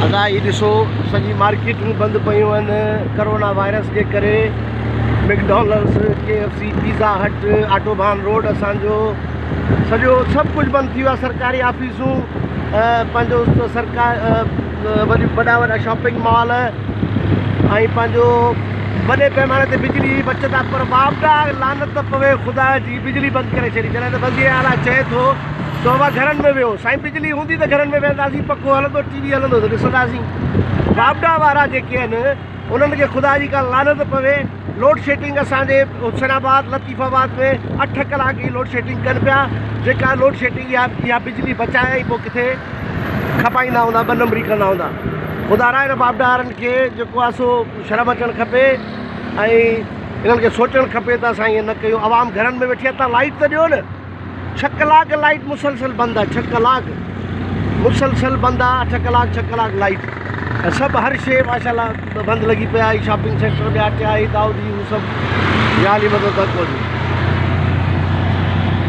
ادا هي ڏسو سڄي مارڪيٽون بند پيون آهن ڪرونا وائرس جي ڪري McDonald's K F C Pizza Hut Autobahn road اسان جو سڄو سڀ ڪجهه بند ٿي ويو آهي سرڪاري آفيسون پنهنجو سرڪار وڏي وڏا وڏا شاپنگ مال ۽ پنهنجو وڏي پيماني تي بجلي جي بچت آهي پر واپڊا لعنت پوي خدا جي بجلي بند ڪري ڇڏي جڏهن ته وزير اعليٰ چئي ٿو ته بابا گهرن ۾ ويهو. سائين بجلي هوندي ته گهرن ۾ ويهنداسين، پکو هلندو، ٽي وي هلندو ته ڏسنداسين. واپڊا وارا جيڪي آهن انهن کي خدا جي ڪا لعنت پوي. لوڊ شيڊنگ اسان جي حسين آباد، لطيف آباد ۾ اٺ ڪلاڪ جي لوڊ شيڊنگ ڪن پيا. جيڪا لوڊ شيڊنگ اها اها بجلي بچائي ۽ پوء ڪٿي کپائيندا هوندا، ٻه نمبري ڪندا هوندا. خدا را هن واپڊا وارن کي جيڪو آهي سو شرم اچڻ کپي ۽ انهن کي سوچڻ کپي ته اسان ائين نه ڪيون. عوام گهرن ۾ ويٺي آهي تان لائيٽ ته ڏيو نه. ڇهه ڪلاڪ لائيٽ مسلسل بند آ ڇهه ڪلاڪ مسلسل بند آ اٺ ڪلاڪ ڇهه ڪلاڪ لائيٽ ۽ سڀ هر شي ماشاءالله بند لڳي پئي آ هي شاپنگ سينٽر ٻيا ٽيا هي دائودي هو سڀ يا علي مدد تڪ پهچي.